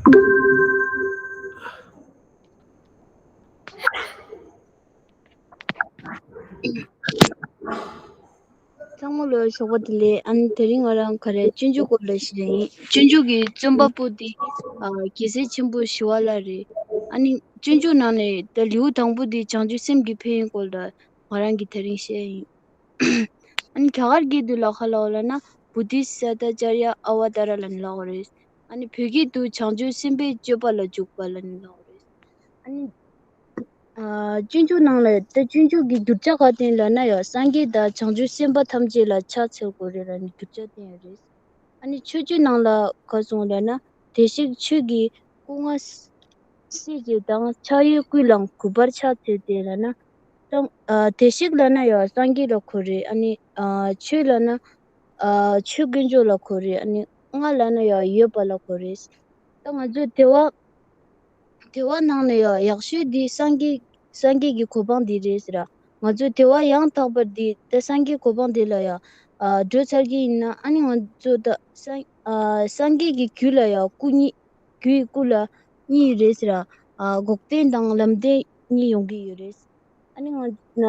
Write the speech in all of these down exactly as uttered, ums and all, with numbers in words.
ཚང་མ་ལོ་ཞོགས་པ་བདེ་ལེགས། ཨ་ནི་དེ་རིང་ང་རང་ག་རེ་སྤྱོད་འཇུག་སྐོར་ལ་ཞུ་ཡ་ཡིན། སྤྱོད་འཇུག་གི་རྩོམ་པ་པོ་དེ་ཨ་རྒྱལ་སྲས་ཆེན་པོ་ཞི་བ་ལྷ་རེད། ཨ་ནི་སྤྱོད་འཇུག་ནང་ནས་ད་ལེའུ་དང་པོ་དེ་བྱང་ཆུབ་སེམས་ཀྱི་ཕན་ཡོན་སྐོར་ལ་ང་རང་གིས་དེ་རིང་བཤད་ཡ་ཡིན། ཨ་ནི་རྒྱ་གར་སྐད་དུ་ལ་ག་ལབ་ལབ་ན་བུ་དྷི་སཏྭ་ཙཱརྱ་ཨ་བ་ཏཱ་ར་ལབ་ནས་ལབ་ཀྱི་རེད། ཨ་ནི་བོད་སྐད་དུ་བྱང་ཆུབ་སེམས་དཔའི་སྤྱོད་པ་ལ་འཇུག་པ་ལབ་ནས་ལབ་ཀྱི་རེད། ཨ་ནི། ཨ། སྤྱོད་འཇུག་ནང་ལ་ད་སྤྱོད་འཇུག་གི་བསྒྱུར་བྱ་ག་དེ་ལབ་ན་ཡང་སངས་རྒྱས་དང་བྱང་ཆུབ་སེམས་དཔའ་ཐམས་ཅད་ལ་ཕྱག་འཚལ་དགོས་རེད་ལབ་ནས་བསྒྱུར་བྱ་བསྟན་ཡོད་རེད། ཨ་ནི་མཆོད་བརྗོད་ནང་ལ་ག་གསུངས་ལབ་ན། བདེ་གཤེགས་ཁྱོད་ཀྱི་སྐུ་ལྔ་སྲས་བཅས་དང་། ཕྱག་གཡས་ཀུན་ལ་གུས་པར་ཕྱག་འཚལ་ཏེ་ལབ་ན། ད་ཨ་བདེ་གཤེགས་ལབ་ན་ཡང་སངས་རྒྱས་ལ་གོ་རེད། ཨ་ནི་ཨ་ཁྱོད་ལབ་ན་ཨ་ཆོས་དཀོན་མཆོག་ལ་གོ་རེད། ཨ་ནི་ལྔ་ལབ་ན་ཡང་ཡོད་པ་ལ་གོ་རེད། ད་ང་ཚོ་དེ་བ། དེ་བ་ནང་ནས་ཡང་ཡག་ཤོས་འདི་སངས་རྒྱས། སངས་རྒྱས་ཀྱི་གོ་འཕང་འདི་རེད་ཟེར། ང་ཚོ་དེ་བ་ཡང་དག་པར་འདི་ད་སངས་རྒྱས་གོ་འཕང་འདི་ལ་ཡང་ཨ་འགྲོ་ཚར་གྱི་ཡིན་ན། ཨ་ནི་ང་ཚོ་ད་སངས་ཨ་སངས་རྒྱས་ཀྱི་རྒྱུད་ལ་ཡང་སྐུ་གཉིས། རྒྱུད་སྐུ་ལ་གཉིས་ཡོད་རེད་ཟེར། ཨ་འགོག་བདེན་དང་ལམ་བདེན་གཉིས་ཡོང་གི་ཡོད་རེད། ཨ་ནི་ང་ད།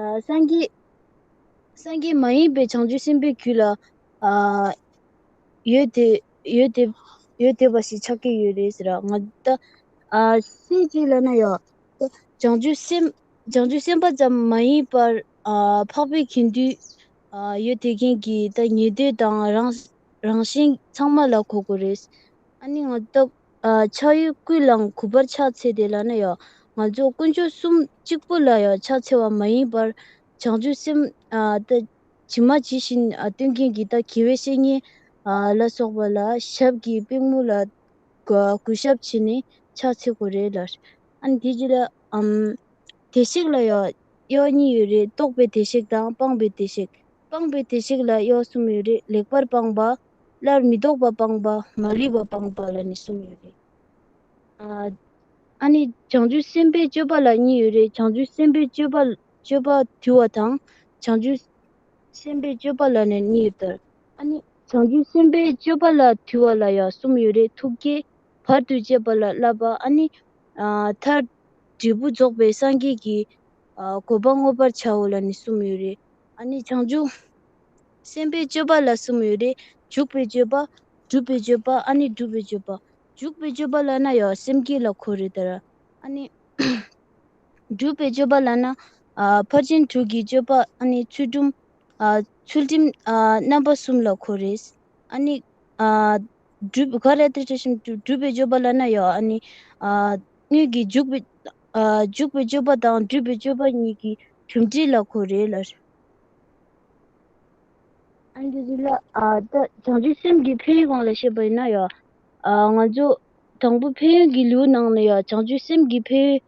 ཨ་སངས་རྒྱས། སངས་རྒྱས་མ་ཡིན་པའི་བྱང་ཆུབ་སེམས་དཔའི་རྒྱུད་ལ་ཨ་ཡོད་དེ། ཡོད་དེ། ཡོད་བསྡད་པ་ཞིག་ཆགས་ཀྱི་ཡོད་རེད་ཟེར། ང་ད་ཨ་སེམས་ཅིག་ལབ་ན་ཡང་བྱང་ཆུབ་སེམས། བྱང་ཆུབ་སེམས་དཔའ་ཙམ་མ་ཡིན་པར་ཨ་འཕགས་པའི་དགེ་འདུན་ཨ་ཡོད་བསྡད་མཁན་གྱི་ད་ཉན་ཐོས་དང་རང་རང་གཞན་ཚང་མ་ལ་གོ་དགོས་རེད། ཨ་ནི་ང་ད་ཨ་ཕྱག་གཡས་ཀུན་ལ་གུས་པར་ཕྱག་འཚལ་ཏེ་ལབ་ན་ཡང་ང་ཚོ་དཀོན་མཆོག་གསུམ་གཅིག་པུ་ལ་ཡང་ཕྱག་འཚལ་བ་མ་ཡིན་པར། བྱང་ཆུབ་སེམས་ཨ་ད་ཇི་མ་ཇི་བཞིན་ཨ་སྟོན་མཁན་གྱི་ད་དགེ་བའི་བཤེས་གཉེན་ཨ་ལ་སོགས་པ་ལ་ཞབས་ཀྱི་པུས་མོ་ལ་གུས་ཞབས་བྱས་ནས་ཕྱག་འཚལ་དགོས་རེད་ལབ། ཨ་ནི་དེ་རྗེས་ལ་ཨམ་བདེ་གཤེགས་ལ་ཡང་དབྱེ་བ་གཉིས་ཡོད་རེད། རྟོགས་པའི་བདེ་གཤེགས་དང་སྤངས་པའི་བདེ་གཤེགས། སྤངས་པའི་བདེ་གཤེགས་ལ་དབྱེ་བ་གསུམ་ཡོད་རེད། ལེགས་པར་སྤངས་པ། སླར་མི་ལྡོག་པར་སྤངས་པ། མ་ལུས་པར་སྤངས་པ་ལབ་ནས་གསུམ་ཡོད་རེད། ཨ་ཨ་ནི་བྱང་ཆུབ་སེམས་དཔའི་སྤྱོད་པ་ལ་གཉིས་ཡོད་རེད། བྱང་ཆུབ་སེམས་དཔའི་སྤྱོད་པ། སྤྱོད་པ་དུལ་བ་དང་། བྱང་ཆུབ་སེམས་དཔའི་སྤྱོད་པ་ལབ་ནས་གཉིས་ཡོད་དེ། ཨ་ནི་བྱང་ཆུབ་སེམས་དཔའི་སྤྱོད་པ་ལ་དུལ་བ་ལ་ཡང་གསུམ་ཡོད་རེད། ཐུགས་བསྐྱེད། བར་དུ་གཅོད་པ་ལ་བསླབ་པ། ཨ་ནི་ཨ་མཐར་འབྲས་བུ་རྫོགས་པའི་སངས་རྒྱས་ཀྱི་ཨ་གོ་འཕང་བསྔོ་བར་བྱའོ་ལབ་ནས་གསུམ་ཡོད་རེད། ཨ་ནི་བྱང་ཆུབ་སེམས་དཔའི་སྤྱོད་པ་ལ་གསུམ་ཡོད་རེད། འཇུག་པའི་སྤྱོད་པ། སྒྲུབ་པའི་སྤྱོད་པ། ཨ་ནི་སྒྲུབ་པའི་སྤྱོད་པ། འཇུག་པའི་སྤྱོད་པ་ལབ་ན་ཡང་སེམས་བསྐྱེད་ལ་གོ་རེད་དེ། ཨ་ནི་སྒྲུབ་པའི་སྤྱོད་པ་ལབ་ན་ཨ་ཕར་ཕྱིན་དྲུག་གི་སྤྱོད་པ། ཨ་ནི་ཚུལ་ཁྲིམས། ཨ་ཚུལ་ཁྲིམས་ཨ་རྣམ་པ་གསུམ་ལ་གོ་རེད། ཨ་ནི་ཨ་སྒྲུབ་ག་རེ་ལྟར་བྱ་ཞིང་སྒྲུབ། སྒྲུབ་པའི་སྤྱོད་པ་ལབ་ན་ཡང་ཨ་ནི་ཨ་དངོས་ཀྱི་འཇུག་པའི་ཨ་འཇུག་པའི་སྤྱོད་པ་དང་སྒྲུབ་པའི་སྤྱོད་པ་གཉིས་ཀྱི་གྲུབ་འབྲས་ལ་གོ་རེད་ལབ། ཨ་ནི་དེ་ལ་ཨ་ད་བྱང་ཆུབ་སེམས་ཀྱི་ཕན་ཡོན་སྒང་ལ་བཤད་པ་ཡིན་ན་ཡང་ཨ་ང་ཚོ་དང་པོ་ཕན་ཡོན་གྱི་ལེའུ་ནང་ནས་ཡང་བྱང་ཆུབ་སེམས་ཀྱི་ཕན་ཡོན།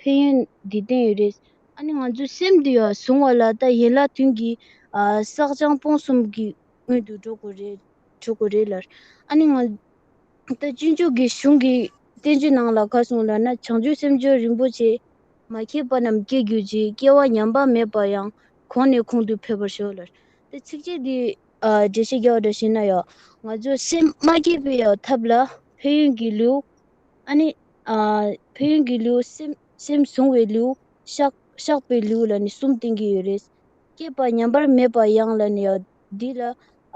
ཕན་ཡོན་འདི་བསྟན་ཡོད་རེད། ཨ་ནི་ང་ཚོའི་སེམས་འདི་ཡང་བཟུང་བ་ལ་ད་ཡན་ལག་བདུན་གྱི་ཨ་བསགས་སྦྱང་སྤོང་གསུམ་གྱི་སྔོན་དུ་འགྲོ་དགོས་རེད། འགྲོ་དགོས་རེད་ལབ། ཨ་ནི་ང་ད་སྤྱོད་འཇུག་གི་གཞུང་གི་བསྟན་བཅོས་ནང་ལ་ག་གསུངས་ལབ་ན། བྱང་ཆུབ་སེམས་མཆོག་རིན་པོ་ཆེ། མ་སྐྱེས་པ་རྣམས་སྐྱེ་གྱུར་ཅིག་སྐྱེ་བ་ཉམས་པ་མེད་པ་ཡང་། གོང་ནས་གོང་དུ་འཕེལ་བར་ཤོག་ལབ། དེ་ཚིགས་བཅད་འདི་ཨ་འགྲེལ་བཤད་རྒྱག་པ་འདྲ་བྱས་ན་ཡང་ང་ཚོ་སེམས་མ་སྐྱེས་པའི་ཡང་ཐབས་ལ་ཕན་ཡོན་གྱི་ལེའུ། ཨ་ནི་ཨ་ཕན་ཡོན་གྱི་ལེའུ། སེམས་སེམས་བཟུང་བའི་ལེའུ། བཤགས་བཤགས་པའི་ལེའུ་ལབ་ནས་གསུམ་བསྟན་གྱི་ཡོད་རེད། སྐྱེས་པ་ཉམས་པ་མེད་པ་ཡང་ལབ་ནས་ཡང་འདི་ལ་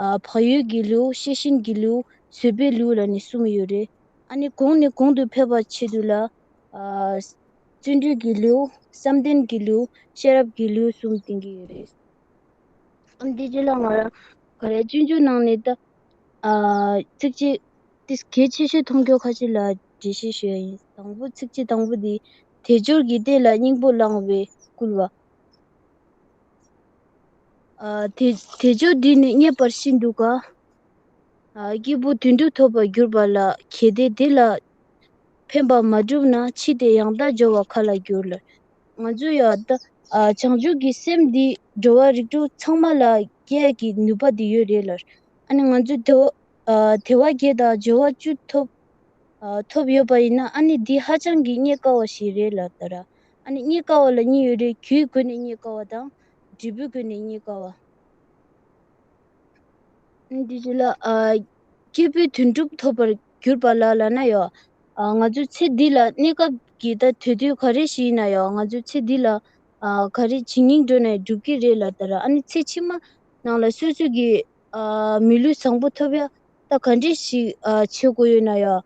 ཨ་བག་ཡོད་ཀྱི་ལེའུ། ཤེས་བཞིན་གྱི་ལེའུ། བཟོད་པའི་ལེའུ་ལབ་ནས་གསུམ་ཡོད་རེད། ཨ་ནི་གོང་ནས་གོང་དུ་འཕེལ་བའི་ཆེད་དུ་ལ་ཨ་བརྩོན་འགྲུས་ཀྱི་ལེའུ། བསམ་གཏན་གྱི་ལེའུ། ཤེས་རབ་ཀྱི་ལེའུ་གསུམ་བསྟན་གྱི་ཡོད་རེད། ཨ་ནི་འདི་རྗེས་ལ་ང་རང་ག་རེ་སྤྱོད་འཇུག་ནང་ནས་ད་ཨ་ཚིགས་བཅད་དེ་གལ་ཆེ་ཤོས་མཐོང་རྒྱུ་ཁ་ཤས་ལ་འགྲེལ་བཤད་ཞུ་ཡ་ཡིན། དང་པོ་ཚིགས་བཅད་དང་པོ་འདི་དལ་འབྱོར་གྱི་སྡེ་ལ་སྙིང་པོ་བླངས་པས་བསྐུལ་བ། ཨ་དལ་དལ་འབྱོར་འདི་ནི་རྙེད་པར་ཤིན་ཏུ་དཀའ། ཨ་སྐྱེས་བུ་དོན་གྲུབ་ཐོབ་པར་གྱུར་པ་ལ། གལ་ཏེ་དེ་ལ་ཕན་པ་མ་བསྒྲུབས་ན། ཕྱིས་ཏེ་ཡང་དག་སྦྱོར་བ་ག་ལ་འགྱུར་ལ། ང་ཚོ་ཡང་ད་ཨ་བྱང་ཆུབ་ཀྱི་སེམས་འདི་འགྲོ་བ་རིགས་དྲུག་ཚང་མ་ལ་སྐྱེ་ཡ་གི་ནུས་པ་འདི་ཡོད་རེད་ལ། ཨ་ནི་ང་ཚོ་དལ་བ་ཨ་དལ་བ་བརྒྱད་དང་འབྱོར་བ་བཅུ་ཐོབ་ཨ་ཐོབ་ཡོད་པ་ཡིན་ན། ཨ་ནི་འདི་ཧ་ཅང་གི་རྙེད་དཀའ་བ་ཞིག་རེད་ལ་ད་ར། ཨ་ནི་རྙེད་དཀའ་བ་ལ་གཉིས་ཡོད་རེད། རྒྱུའི་སྒོ་ནས་རྙེད་དཀའ་བ་དང་། འབྲས་བུའི་སྒོ་ནས་རྙེད་དཀའ་བ། འདི་ཚོ་ལ་ཨ་སྐྱེས་བུའི་དོན་གྲུབ་ཐོབ་པར་ གྱུར་པ་ལ་ལབ་ན་ཡང་། ཨ། ང་ཚོ་ཚེ་འདི་ལ་གནས་སྐབས་ཀྱི་ད་དུས་ཚོད་ག་རེ་ཞིག་ཡིན་ན་ཡང་། ང་ཚོ་ཚེ་འདི་ལ། ཨ། ག་རེ་བྱེད་སྙིང་འདོད་ན་ཡང་འགྲུབ་ཀྱི་རེད་ལབ་ད་ར། ཨ་ནི་ཚེ་ཕྱི་མ་ནང་ལ་སོ་སོ་གི། ཨ། མི་ལུས་བཟང་པོ་ཐོབ་ཡ་ད་ག་འདྲས་ཞིག་ཨ། བྱེད་དགོས་ཡོད་ན་ཡང་།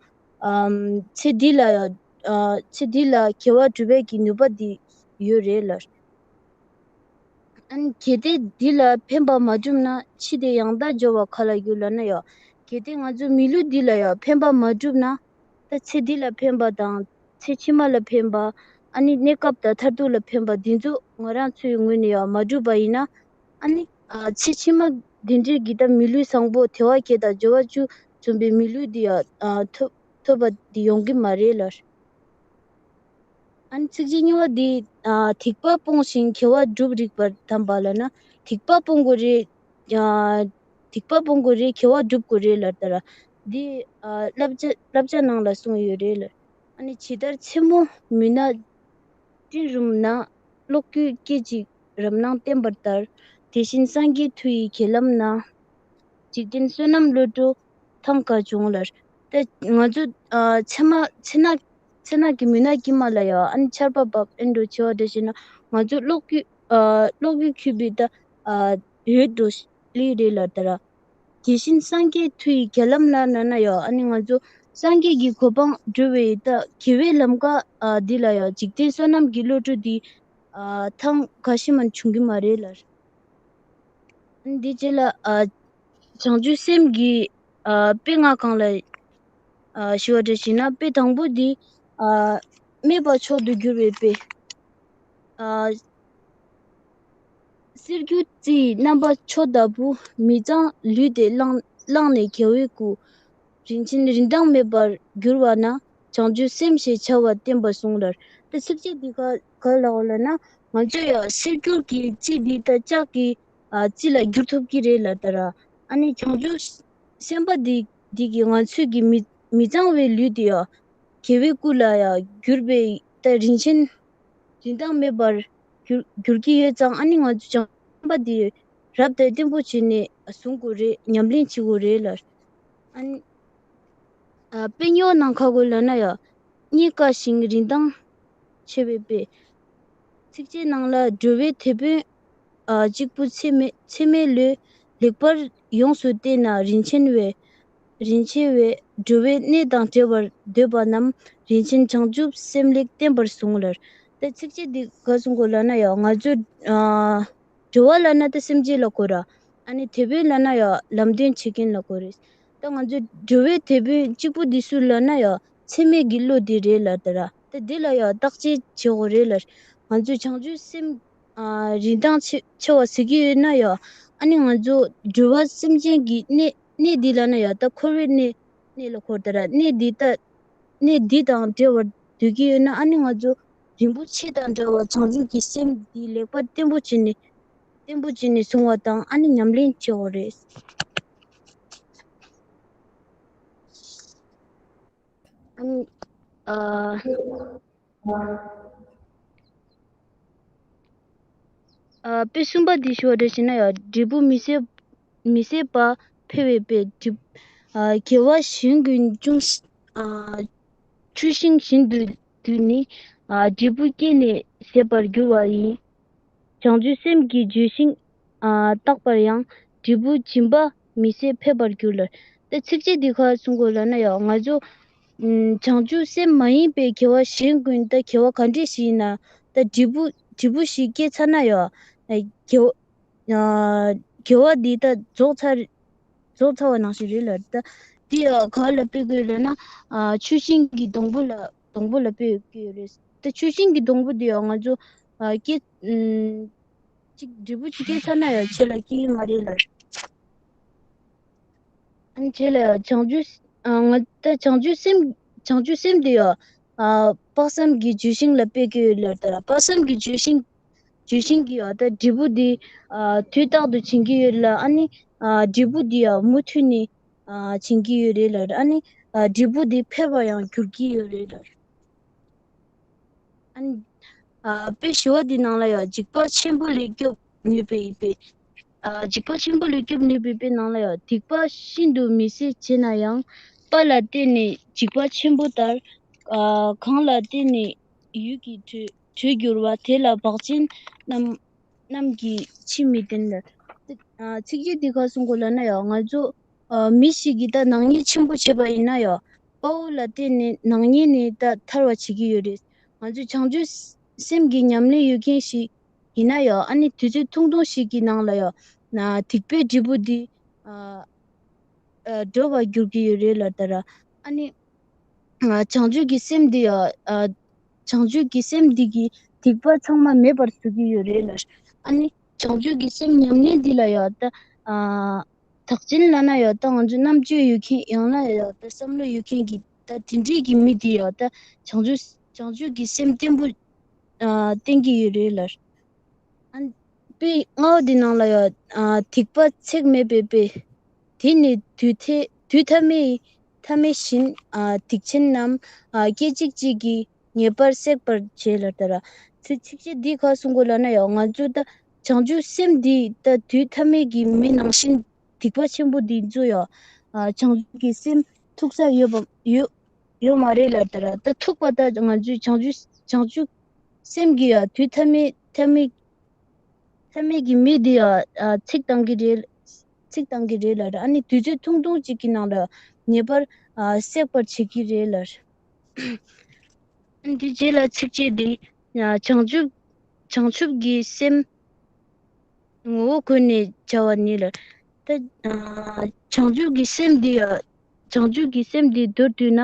ཨམ། ཚེ་འདི་ལ་ཡང་། ཨ། ཚེ་འདི་ལ་དགེ་བ་སྒྲུབ་པའི་གི་ནུས་པ་འདི་ཡོད་རེད་ལབ། ཨ་ནི་གལ་ཏེ་འདི་ལ་ཕན་པ་མ་བསྒྲུབས་ན་འཆི་སྟེ་ཡང་དག་འབྱོར་བ་ག་ལ་འགྱུར་ལབ་ན་ཡང་། གལ་ཏེ་ང་ཚོའི་མི་ལུས་འདི་ལ་ཡང་ཕན་པ་མ་བསྒྲུབས་ན། ད་ཚེ་འདི་ལ་ཕན་པ་དང་ཚེ་ཕྱི་མ་ལ་ཕན་པ། ཨ་ནི་གནས་སྐབས་དང་མཐར་ཐུག་ལ་ཕན་པ་འདི་ཚོ་ང་རང་ཚོའི་ངོས་ནས་ཡང་མ་བསྒྲུབས་པ་ཡིན་ན། ཨ་ནི། ཨ། ཚེ་ཕྱི་མ་འདི་འདྲའི་གི་ད་མི་ལུས་བཟང་པོ་དལ་བ་བརྒྱད་དང་འབྱོར་བ་བཅུ་བྱུང་བའི་མི་ལུས་འདི་ཡང་། ཨ། ཐོབ་ཐོབ་པ་འདི་ཡོང་གི་མ་རེད་ལབ། ཨ་ནི་ཚིགས་བཅད་གཉིས་པ་འདི། ཨ། སྡིག་པ་སྤོང་ཞིང་དགེ་བ་སྒྲུབ་རིགས་པར་གདམས་པ་ལབ་ན། སྡིག་པ་སྤོང་དགོས་རེད། ཨ། སྡིག་པ་སྤོང་དགོས་རེད། དགེ་བ་སྒྲུབ་དགོས་རེད་ལབ་ད་ར། འདི། ཨ། བསླབ་བྱ་བསླབ་བྱ་ནང་ལ་གསུངས་ཡོད་རེད་ལབ། ཨ་ནི་ཇི་ལྟར་མཚན་མོ་མུན་ནག་སྤྲིན་རུམ་ན། གློག་འགྱུ་སྐད་ཅིག་རབ་སྣང་བསྟན་པ་ལྟར། དེ་བཞིན་སངས་རྒྱས་མཐུ་ཡི་གྱེན་ལམ་ན། འཇིག་རྟེན་བསོད་ནམས་བློ་གྲོས་ཐང་ག་བྱུང་ལབ། ད་ང་ཚོ། ཨ། མཚན་མ་མཚན་ནག་མཚན་ནག་གི་མུན་ནག་དཀྱིལ་མ་ལ་ཡང་། ཨ་ནི་ཆར་པ་བབས་ཨེ་འགྲོ་བྱེད་པ་འདྲ་བྱས་ན། ང་ཚོ་གློག་འགྱུ། ཨ། གློག་འགྱུ་འཁྱུད་པའི་ད། ཨ། འོད་འགྲོ་ལི་རེད་ལབ་ད་ར། དེ་བཞིན་སངས་རྒྱས་མཐུ་ཡི་གྱེན་ལམ་ན་ལབ་ན་ཡང་། ཨ་ནི་ང་ཚོ་སངས་རྒྱས་ཀྱི་གོ་འཕང་འགྲོ་བའི་ད་དགེ་བའི་ལམ་ཀ། ཨ། འདི་ལ་ཡང་འཇིག་རྟེན་བསོད་ནམས་ཀྱི་བློ་གྲོས་འདི། ཨ། ཐང་ག་ཤེད་མ་བྱུང་གི་མ་རེད་ལབ། འདི་རྗེས་ལ། ཨ། བྱང་ཆུབ་སེམས་ཀྱི། ཨ། དཔེ་ལྔ་སྒང་ལ། ཨ། ཞུ་བ་འདྲ་བྱས་ན། དཔེ་དང་པོ་འདི། ཨ། སྨྲས་པ་མཆོག་ཏུ་གྱུར་པའི་དཔེ། ཨ། གསེར་འགྱུར་རྩི་ཡི་རྣམ་པ་མཆོག་ལྟ་བུ། མི་གཙང་ལུས་དེ་བླངས་བླངས་ནས་རྒྱལ་བའི་སྐུ། རིན་ཆེན་རིན་ཐང་མེད་པར་གྱུར་པ་ན། བྱང་ཆུབ་སེམས་ཞེས་བྱ་བ་བསྟེན་པར་གསུངས་ལབ། ད་ཚིགས་བཅད་འདི་ག་ག་ལབ་པ་ལབ་ན། ང་ཚོས་ཡང་གསེར་འགྱུར་གྱི་རྩི་འདི་ད་ལྕགས་ཀྱི། ཨ། རྩི་ལ་བསྒྱུར་ཐུབ་ཀྱི་རེད་ལབ་ད་ར། ཨ་ནི་བྱང་ཆུབ་སེམས་དཔའ་འདི་འདི་གིས་ང་ཚོས་ཀྱི་མི་མི་གཙང་བའི་ལུས་འདི་ཡང་རྒྱལ་བའི་སྐུ་ལ་ཡང་བསྒྱུར་བའི་ད་རིན་ཆེན། རིན་ཐང་མེད་པར་གྱུར་གྱུར་གྱི་ཡོད་ཙང་། ཨ་ནི་ང་ཚོ་བྱང་པ་འདི་རབ་དང་བརྟན་པོ་བྱས་ནས་བཟུང་དགོས་རེད། ཉམས་ལེན་བྱེད་དགོས་རེད་ལབ། ཨ་ནི། ཨ། དཔེ་རྙིང་པ་ནང་ག་གོ་ལབ་ན་ཡང་། རྙེད་དཀའ་ཞིང་རིན་ཐང་ཆེ་བའི་དཔེ། ཚིགས་བཅད་ནང་ལ། འགྲོ་བའི་དེད་དཔོན། ཨ། གཅིག་པུ་ཚད་མེད་ཚད་མེད་ལུས། ལེགས་པར་ཡོངས་སུ་བསྟེན་ན་རིན་ཆེན་བས། རིན་ཆེ་བས། འགྲོ་བའི་གནས་དང་བྲལ་བར་འདོད་པ་རྣམས། རིན་ཆེན་བྱང་ཆུབ་སེམས་ལེགས་བསྟེན་པར་གསུངས་ལབ། ད་ཚིགས་བཅད་འདི་ག་གསུང་གོ་ལབ་ན་ཡང་། ང་ཚོ། ཨ། འགྲོ་བ་ལབ་ན་ད་སེམས་ཅན་ལ་གོ་ར། ཨ་ནི་དེད་དཔོན་ལབ་ན་ཡང་ལམ་སྟོན་བྱེད་མཁན་ལ་གོ་རེད། ད་ང་ཚོ་འགྲོ་བའི་དེད་དཔོན་གཅིག་པུ་འདི་སུ་ལབ་ན་ཡང་། ཚད་མེད་ཀྱི་བློ་འདི་རེད་ལབ་ད་ར། ད་འདི་ལ་ཡང་བརྟག་དཔྱད་བྱེད་དགོས་རེད་ལབ། ང་ཚོས་བྱང་ཆུབ་སེམས། ཨ། རིན་ཐང་ཆེ་ཆེ་བ་ཟེར་གྱི་ཡོད་ན་ཡང་། ཨ་ནི་ང་ཚོ་འགྲོ་བ་སེམས་ཅན་གྱི་གནས་གནས་འདི་ལབ་ན་ཡང་། ད་འཁོར་བའི་གནས་གནས་ལ་གོ་ད་ར། གནས་འདི་ད་གནས་འདི་དང་བྲལ་བར་འདོད་ཀྱི་ཡོད་ན། ཨ་ནི་ང་ཚོ་རིན་པོ་ཆེ་དང་འདྲ་བ་བྱང་ཆུབ་ཀྱི་སེམས་འདི་ལེགས་པར་བརྟན་པོ་བྱས་ནས། བརྟན་པོ་བྱས་ནས་བཟུང་བ་དང་། ཨ་ནི་ཉམས་ལེན་བྱེད་དགོས་རེད། ཨ་ནི། ཨ། ཨ། དཔེ་གསུམ་པ་འདི་ཞུ་བ་འདྲ་བྱས་ན་ཡང་། འབྲས་བུ་མི་ཟད་མི་ཟད་པ་འཕེལ་བའི་དཔེ། འབྲས། ཨ། དགེ་བ་གཞན་ཀུན་ཅུང་། ཨ། ཆུ་ཤིང་བཞིན་དུ་དུས་ནི། ཨ། འབྲས་བུ་བསྐྱེད་ནས་ཟད་པར་འགྱུར་བ་ཡིན། བྱང་ཆུབ་སེམས་ཀྱི་ལྗོན་ཤིང་། ཨ། བཏགས་པར་ཡང་། འབྲས་བུ་སྦྱིན་པ་མི་ཟད་འཕེལ་བར་འགྱུར་ལབ། ད་ཚིགས་བཅད་འདི་ག་གསུང་གོ་ལབ་ན་ཡང་། ང་ཚོ། ཨམ། བྱང་ཆུབ་སེམས་མ་ཡིན་པའི་དགེ་བ་གཞན་ཀུན། ད་དགེ་བ་ག་འདྲས་ཞིག་ཡིན་ན། ད་འབྲས་བུ་འབྲས་བུ་ཞིག་སྐྱེས་ཚར་ན་ཡང་། ཨ། དགེ་བ། ཨ། དགེ་བ་འདི་ད་རྫོགས་ཚར། རྫོགས་ཚར་བ་ནང་བཞིན་རེད་ལབ། ད་འདི་ཡང་ག་ལ་དཔེ་བཀོད་ལབ་ན། ཨ། ཆུ་ཤིང་གི་སྡོང་པོ་ལ་སྡོང་པོ་ལ་དཔེ་བཀོད་ཡོད་རེད། ད་ཆུ་ཤིང་གི་སྡོང་པོ་འདི་ཡང་ང་ཚོ། ཨ། སྐྱེ། ཨམ། གཅིག་འབྲས་བུ་གཅིག་སྐྱེས་ཚར་ན་ཡང་ཆེ་ལ་སྐྱེ་གི་མ་རེད་ལབ། ཨ་ནི་རྗེས་ལ་ཡང་བྱང་ཆུབ། ཨ། ང་ད་བྱང་ཆུབ་སེམས། བྱང་ཆུབ་སེམས་དེ་ཡང་། ཨ། དཔག་བསམ་གྱི་ལྗོན་ཤིང་ལ་དཔེ་བཀོད་ཡོད་ལབ། ད་དཔག་བསམ་གྱི་ལྗོན་ཤིང་། ལྗོན་ཤིང་གི་ཡང་ད་འབྲས་བུ་དེ། ཨ། དུས་རྟག་ཏུ་བྱིན་གྱི་ཡོད་ལ། ཨ་ནི། ཨ། འབྲས་བུ་དེ་ཡང་མུ་མཐུད་ནས། ཨ། བྱིན་གྱི་ཡོད་རེད་ལབ། ཨ་ནི། ཨ། འབྲས་བུ་དེ་འཕེལ་བར་ཡང་འགྱུར་གྱི་ཡོད་རེད་ལབ། ཨ་ནི། ཨ། དཔེ་བཞི་བ་འདི་ནང་ལ་ཡང་། འཇིགས་པ་ཆེན་པོ་ལས་སྐྱོབ་ནུས་པའི་དཔེ། ཨ། འཇིགས་པ་ཆེན་པོ་ལས་སྐྱོབ་ནུས་པའི་དཔེ་ནང་ལ་ཡང་། སྡིག་པ་ཤིན་ཏུ་མི་བཟད་བྱས་ན་ཡང་། པ་ལ་བརྟེན་ནས་འཇིགས་པ་ཆེན་པོ་ལྟར། ཨ། གངས་ལ་བརྟེན་ནས་ཡུལ་གྱི་དྲོད་དྲོད་འགྱུར་བ་དེ་ལ་བག་ཅན་རྣམས་རྣམས་ཀྱིས་ཕྱིར་མི་བརྟེན་ལ། ཨ། ཚིགས་བཅད་འདི་ག་གསུང་གོ་ལབ་ན་ཡང་ང་ཚོ། ཨ། མི་ཞིག་གིས་ད་ནག་ཉེས་ཆེན་པོ་བྱས་པ་ཡིན་ན་ཡང་། དཔའ་བོ་ལ་བརྟེན་ནས་ནག་ཉེས་ནས་ད་ཐར་བ་བྱེད་ཀྱི་ཡོད་རེད། ང་ཚོ་བྱང་ཆུབ་སེམས་ཀྱི་ཉམས་ལེན་ཡོད་མཁན་ཞིག་ཡིན་ན་ཡང་། ཨ་ནི་དུས་ཚོད་ཐུང་ཐུང་ཞིག་གི་ནང་ལ་ཡང་ན་སྡིག་པའི་འབྲས་བུ་འདི། ཨ། ཨ། འགྲོ་བར་འགྱུར་གྱི་ཡོད་རེད་ལ། ད་ར་ཨ་ནི། ཨ། བྱང་ཆུབ་ཀྱི་སེམས་འདི་ཡང་། ཨ། བྱང་ཆུབ་ཀྱི་སེམས་འདི་གིས་སྡིག་པ་ཚང་མ་མེད་པར་བཟོ་གི་ཡོད་རེད་ལ། ཨ་ནི་བྱང་ཆུབ་ཀྱི་སེམས་ཉམས་ལེན་འདི་ལ་ཡང་ད། ཨ། དག་ཅན་ལབ་ན་ཡང་ད་ང་ཚོ་རྣམ་དཔྱོད་ཡོད་མཁན། ཡང་ན་ཡང་ད་བསམ་བློ་ཡོད་མཁན་གྱི་ད་དེ་འདྲས་ཀྱི་མི་འདི་ཡང་ད་བྱང་ཆུབ་བྱང་ཆུབ་ཀྱི་སེམས་བརྟན་པོ། ཨ། བསྟན་གྱི་ཡོད་རེད་ལ། ཨ། དཔེ་ལྔ་པོ་འདི་ནང་ལ་ཡང་། ཨ། སྡིག་པ་ཚེགས་མེད་པའི་དཔེ། དེ་ནི་དུས་མཐའི་དུས་མཐའ་མའི་མཐའ་མའི་བཞིན། ཨ། སྡིག་ཆེན་རྣམས། ཨ། སྐད་ཅིག་གཅིག་གིས་ངེས་པར་སྲེག་པར་བྱེད་ལ། ད་ར་ཚིག་ཚིགས་བཅད་འདི་ག་གསུང་གོ་ལབ་ན་ཡང་ང་ཚོ་ད་བྱང་ཆུབ་སེམས་འདི་ད་དུས་མཐའ་མའི་གི་མི་ནང་བཞིན་སྡིག་པ་ཆེན་པོ་འདི་ཚོ་ཡང་། ཨ། བྱང་ཆུབ་ཀྱི་སེམས་ཐུག་ས་ཡོད་པ་ཡོད་ཡོད་མ་རེད་ལ། ད་ར་ད་ཐུག་པ་ད་ང་ཚོའི་བྱང་ཆུབ་བྱང་ཆུབ་སེམས་ཀྱི་ཡང་དུས་མཐའ་མའི་མཐའ་མའི་མཐའ་མའི་གི་མི་འདི་ཡང་། ཨ། ཚིག་བཏང་གི་རེད། ཚིག་བཏང་གི་རེད་ལ། ཨ་ནི་དུས་ཚོད་ཐུང་ཐུང་ཅིག་གི་ནང་ལ་ངེས་པར། ཨ། སྲེག་པར་བྱེད་ཀྱི་རེད་ལ། ཨ་ནི་དེ་རྗེས་ལ་ཚིགས་བཅད་འདི། ཨ། བྱང་ཆུབ་བྱང་ཆུབ་ཀྱི་སེམས་ངོ་བོ་གོས་ནས་བྱ་བ་ནི་ལ། ད། ཨ། བྱང་ཆུབ་ཀྱི་སེམས་འདི་ཡང་། བྱང་ཆུབ་ཀྱི་སེམས་འདི་མདོར་བསྡུས་ན།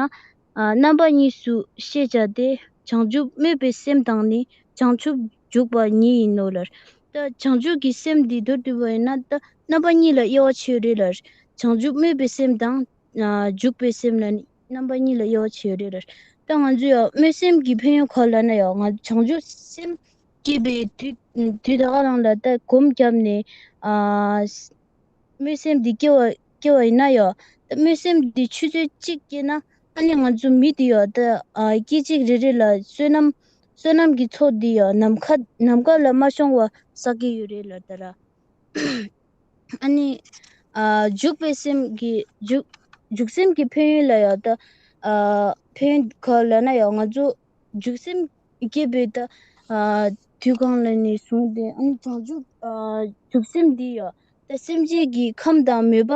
ཨ། རྣམ་པ་གཉིས་སུ་ཤེས་བྱ་སྟེ། བྱང་ཆུབ་སྨོད་པའི་སེམས་དང་ནི། བྱང་ཆུབ་འཇུག་པ་ཉིད་ཡིན་ནོ་ལ། ད་བྱང་ཆུབ་ཀྱི་སེམས་འདི་མདོར་བསྡུས་པ་ཡིན་ན་ད་རྣམ་པ་གཉིས་ལ་དབྱེ་བ་ཕྱེ་ཡོད་རེད་ལ། བྱང་ཆུབ་སྨོད་པའི་སེམས་དང་། ཨ། འཇུག་པའི་སེམས་ལ་ནི་རྣམ་པ་གཉིས་ལ་དབྱེ་བ་ཕྱེ་ཡོད་རེད་ལ། ད་ང་ཚོས་ཡང་སྨོད་སེམས་ཀྱི་ཕན་ཡོན་ག་ལབ་ན་ཡང་། ང་བྱང་ཆུབ་སེམས་སྐྱེས་པའི་དུས་དུས་ད་ག་རང་ལ་ད་སྒོམ་བརྒྱབ་ནས། ཨ། སྨོད་སེམས་འདི་སྐྱེ་བ་སྐྱེ་བ་ཡིན་ན་ཡང་། ད་སྨོད་སེམས་འདི་ཆུ་ཚོད་གཅིག་སྐྱེས་ན། ཨ་ནི་ང་ཚོ་མི་འདི་ཡང་ད། ཨ། སྐད་ཅིག་རེ་རེ་ལ་བསོད་ནམས་བསོད་ནམས་ཀྱི་ཚོགས་འདི་ཡང་ནམ་མཁའ་ནམ་མཁའ་ལ་མ་ཤོང་བ་བསགས་ཀྱི་ཡོད་རེད་ལ། ད་ར། ཨ་ནི། ཨ། འཇུག་པའི་སེམས་ཀྱི་འཇུག་འཇུག་སེམས་ཀྱི་ཕན་ཡོན་ལ་ཡང་ད། ཨ། ཕན་ཡོན་ག་ལབ་ན་ཡང་ང་ཚོ་འཇུག་སེམས་སྐྱེས་པའི་ད། ཨ། དུས་གང་ལ་ནས་བཟུང་སྟེ། ཨ་ནི་བྱང་ཆུབ། ཨ། འཇུག་སེམས་འདི་ཡང་ད་སེམས་ཅན་གྱི་ཁམས་དང་མོས་པ་